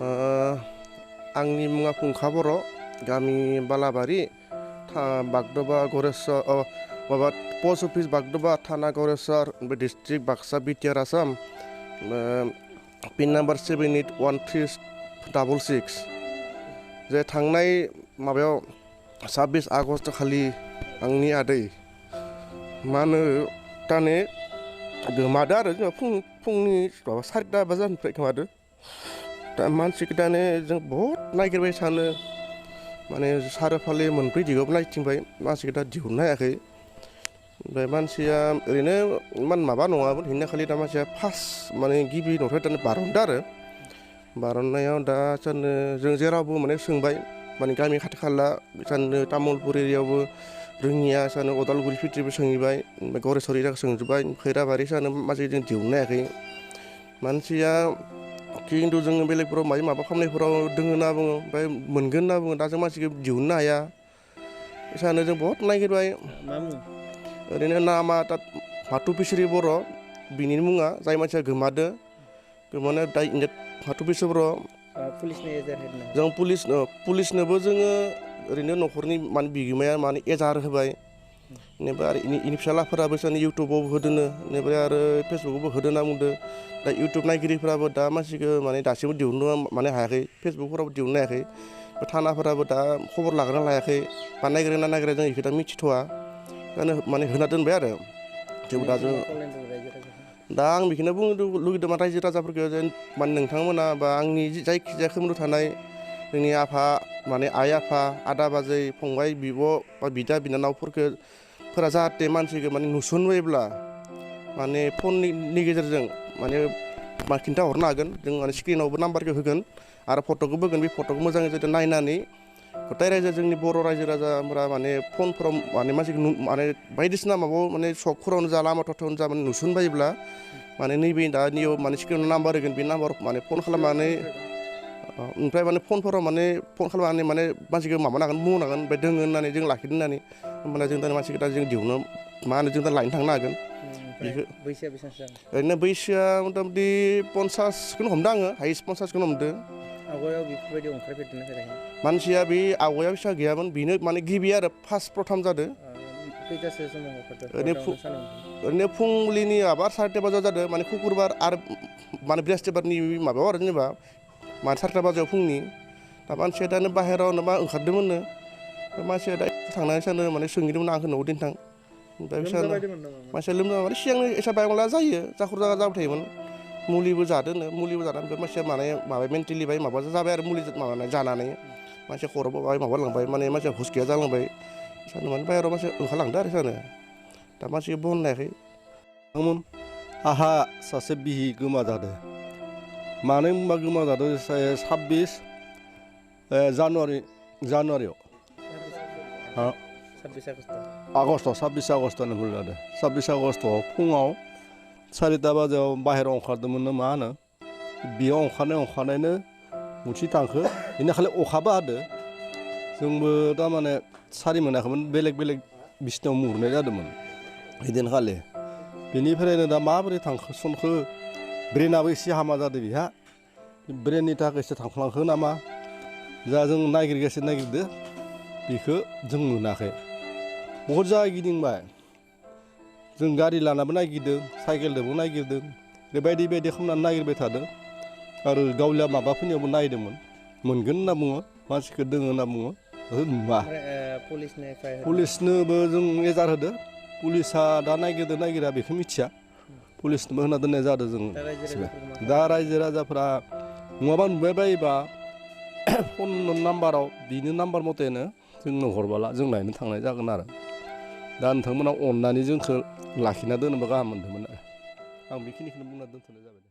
आंनि मुङा फुंखा बर', गामि बालाबारि, बागदबा गरेस्वर माबा पस्ट अफिस बागदबा, थाना Goreswar, district Baksa, BTR, Assam. Pin number 781366। जे थांनाय माबायाव 26 आगस्ट खालि आंनि आदै मा होनो ताने गोमादो आरो जोंहा फुंनि माबा 4टा बाजारनिफ्राय गोमादो। दा मानसिखौ दाने जों बहुद नागिरबाय सानो माने साराफाले मोनब्रै दिगाव नायथिंबाय मानसिखौ दा दिहुननो हायाखै। ओमफ्राय मानसिया ओरैनो इमान माबा नङामोन हिना खालि दा मानसिया फार्स्ट माने गिबि न'निफ्राय दाने बारनदो आरो बारननायाव दा सानो जों जेरावबो माने सोंबाय माने गामि खाथि खाला सानो तामुलपुर एरियायावबो रोङिया सानो अदालगुरि फिट्रिबो सोंहैबाय ओमफ्राय गरेस्वर एरियाखौ सोंजोब्बाय खैराबारि सानो मानसि जों दिहुननो हायाखै। मानसिया खिन्थु जोङो बेलेगफोराव माबा खालामनायफोराव दोङो होनना बुङो ओमफ्राय मोनगोन होनना बुङो दा जों मानसिखौ दिहुननो हाया। सानो जों बहुद नागिरबाय ओरैनो नामा दा भाथु फिसरि बर' बिनि मुङा जाय मानसिया गोमादो गोमानाय दा भाथु फिसरि बर' जों पुलिसनोबो जोङो ओरैनो न'खरनि माने बिगोमाया माने एजार होबाय। बेनिफ्राय आरो इनि फिसालाफोराबो सानो इउटुबाव होदोनो बेनिफ्राय आरो फेसबुकआवबो होदो होनना बुंदो। दा इउटुब नायगिरिफ्राबो दा मानसिखौ माने दासिमबो दिहुननो माने हायाखै, फेसबुकफोरावबो दिहुननो हायाखै, थानाफोराबो दा खबर लागोना लायाखै बा नागिरना नागिरा जों बेखौ दा मिथिथ'वा माने होना दोनबाय आरो थेवबो दा जों दा आं बेखौनो बुंनो लुगैदों रायजो राजाफोरखौ जेन माने नोंथांमोना बा आंनि जायखिजाया सोमोन्दो थानाय जोंनि आफा माने आइ आफा आदा बाजै फंबाय बिब' बा बिदा बिनानावफोरा जाहाथे मानसिखौ माने नुसनबायब्ला माने फननि गेजेरजों माने खिन्थाहरनो हागोन जों माने स्क्रिनावबो नाम्बारखौ होगोन आरो फट'खौ होगोन। बे फट'खौ मोजाङै जुदि नायनानै गथाय रायजो जोंनि बर' रायजो राजाफोरा माने फनफोराव माने मानसिखौ माने बायदिसिना माबायाव माने सकफोरावनो जा लामा थथायावनो जा माने नुसनबायोब्ला माने नैबे दानियाव माने स्क्रिनाव नाम्बार होगोन बे नाम्बाराव माने फन खालामनानै ओमफ्राय माने फनफोराव माने फन खालामनानै माने मानसिखौ माबानो हागोन बुंनो हागोन ओमफ्राय दोङो होननानै जों लाखिदों होननानै होमबाना जों दा मानसिखौ दा जों दिहुननो मा होनो जों दा लायनो थांनो हागोन। बेखौ बैसोआ बेसेबांसो जागोन? ओरैनो बैसोआ मथा मथि 50खौनो हमदों आङो हाइस्ट 50खौनो हमदों। आवगायाव बेफोरबायदि ओंखारफेरदोंना फेराखै? मानसिया बे आवगायाव फिसा गैयामोन बेनो माने गिबि आरो फार्स्ट प्रथम जादों। खैथासो समाव हगारदों? ओरैनो फुंबिलिनि माबा 4टा बाजायाव जादों माने शुक्रुबार आरो माने बृहस्पतिबारनि माबायाव आरो जेनेबा माने 4टा बाजायाव फुंनि दा मानसिया दानो बाहेरायाव मा ओंखारदोंमोननो मानसिया दा थांनानै सानो माने सोंहैदोंमोन आंखौ न'आव दिन्थां ओमफ्राय मानसिया लोमजाबाय माने सिगांनो एसा बायंला जायो जाखर जागा जाबाय थायोमोन मुलिबो जादोंनो मुलिबो जानानै ओमफ्राय मानसिया माबा मेन्टेलि बाय माबा जाबाय आरो मुलि माबानाय जानानै मानसिया खर'बो बाय माबालांबाय माने मानसिया हुस गैया जालांबाय सानो माने बाहेरायाव मानसिया ओंखारलांदो आरो सानो दा मानसिया बहन हायाखै। आहा सासे बिहि गोमा जादों मानो होनबा गोमा जादों 26 जानुवारियाव 26 आगस्टआनो भुल जादों। 26 आगस्टआव फुङाव 4टा बाजियाव बाहेरायाव ओंखारदोंमोननो मा होनो बेयाव ओंखारनायनो मुथि थांखो बेनो खालि अखाबो हादो जोंबो थारमाने सारि मोनाखैमोन बेलेग बिसिनायाव मुहुरनाय जादोंमोन बिदिनखालि बेनिफ्रायनो दा माबोरै थांखो सनखो ब्रेनाबो एसे हामा जादों बेहा ब्रेननि थाखायसो थांफ्लांखो नामा जा जों नागिरदो बेखौ जों मोनाखै बहुद जायगा गिदिंबाय जों गारि लानाबो नागिरदों साइकेलजोंबो नागिरदों बेबायदि खालामनानै नागिरबाय थादों आरो गावलिया माबाफोरनियावबो नायदोंमोन मोनगोन होनना बुङो मानसिखौ दोङो होनना बुङो नुवा। पुलिसनोबो जों एजार होदो पुलिसा दा नागिरा बेखौ मिथिया पुलिसनोबो होना दोननाय जादों जों दा रायजो राजाफ्रा नङाबा नुबाय बायोबा फन नाम्बाराव बिनि नाम्बार मथेनो जोंनो हरबोला जों नायनो थांनाय जागोन आरो दा नोंथांमोना अननानै जोंखौ लाखिना दोनोबा गाहाम मोनदोंमोन आरो आं बेखिनिखौनो बुंना दोनथ'नाय जाबाय।